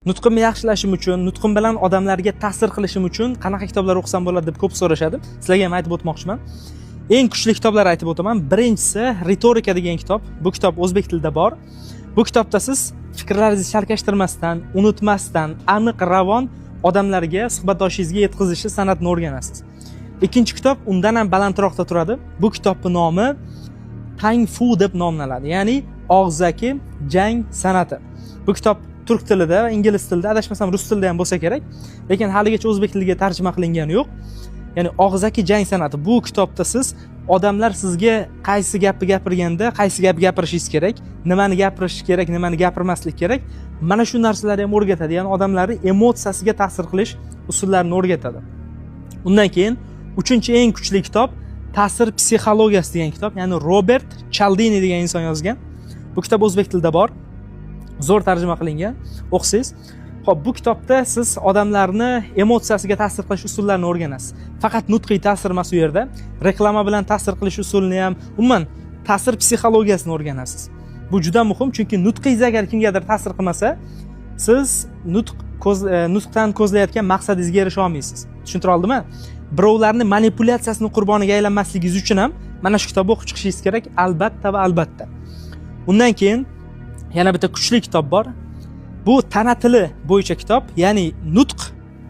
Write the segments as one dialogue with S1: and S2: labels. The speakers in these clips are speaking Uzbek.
S1: Nutqimni yaxshilashim uchun, nutqim bilan odamlarga ta'sir qilishim uchun qanaqa kitoblar o'qisam bo'ladi deb ko'p so'rashadi. Sizlarga ham aytib o'tmoqchiman. Eng kuchli kitoblar aytib o'taman. Birinchisi "Ritorika" degan kitob. Bu kitob o'zbek tilida bor. Bu kitobda siz fikrlaringizni chalkashtirmasdan, unutmasdan, aniq, ravon odamlarga, suhbatdoshingizga yetkazishni san'atini o'rganasiz. Ikkinchi kitob undan ham balandroqda turadi. Bu kitobning nomi "Tang Fu" deb nomlanadi, ya'ni og'zaki jang san'ati. Bu kitob turk tilida va ingliz tilida, adashmasam, rus tilida ham bo'lsa kerak, lekin haligacha o'zbek tiliga tarjima qilingani yo'q. Ya'ni og'zaki jang san'ati. Bu kitobda siz odamlar sizga qaysi gapni gapirganda qaysi gap gapirishingiz kerak, nimani gapirish kerak, nimani gapirmaslik kerak, mana shu narsalarni ham o'rgatadi. Ya'ni odamlarni emotsiyasiga ta'sir qilish usullarini o'rgatadi. Undan keyin uchinchi eng kuchli kitob "Ta'sir psixologiyasi" degan kitob, ya'ni Robert Chaldini degan inson yozgan. Bu kitob o'zbek tilida bor, zo'r tarjima qilingan, o'qisangiz. Ho'p, bu kitobda siz odamlarni emotsiyasiga ta'sir qilish usullarini o'rganasiz. Faqat nutqiy ta'sir emas, u yerda reklama bilan ta'sir qilish usulini ham, umuman ta'sir psixologiyasini o'rganasiz. Bu juda muhim, chunki nutqingiz agar kimgadir ta'sir qilmasa, siz nutqdan ko'zlayotgan maqsadingizga erisha olmaysiz. Tushuntira oldimmi? Birovlarni manipulyatsiyasini qurboniga aylanmasligingiz uchun ham mana shu kitobni o'qib chiqishingiz kerak albatta va albatta. Undan keyin yana bitta kuchli kitob bor. Bu tana tili bo'yicha kitob, ya'ni nutq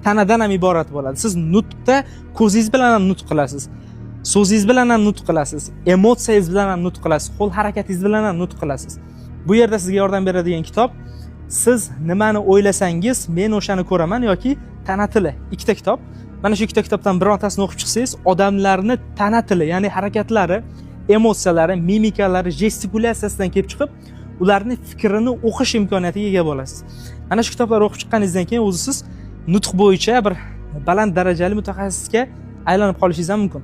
S1: tanadan ham iborat bo'ladi. Siz nutqda ko'zingiz bilan ham nutq qilasiz, so'zingiz bilan ham nutq qilasiz, emotsiyangiz bilan ham nutq qilasiz, qo'l harakatingiz bilan ham nutq qilasiz. Bu yerda sizga yordam beradigan kitob "Siz nimani o'ylasangiz, men o'shani ko'raman" yoki "Tana tili". Ikkita kitob. Mana shu ikkita kitobdan birontasini o'qib chiqsangiz, odamlarni tana tili, ya'ni harakatlari, emotsiyalari, mimikalari, gestikulyatsiyasidan kelib chiqib, ularni fikrini o'qish imkoniyatiga ega bo'lasiz. Mana shu kitoblarni o'qib chiqqaningizdan keyin o'zi siz nutq bo'yicha bir baland darajali mutaxassisga aylanib qolishingiz ham mumkin.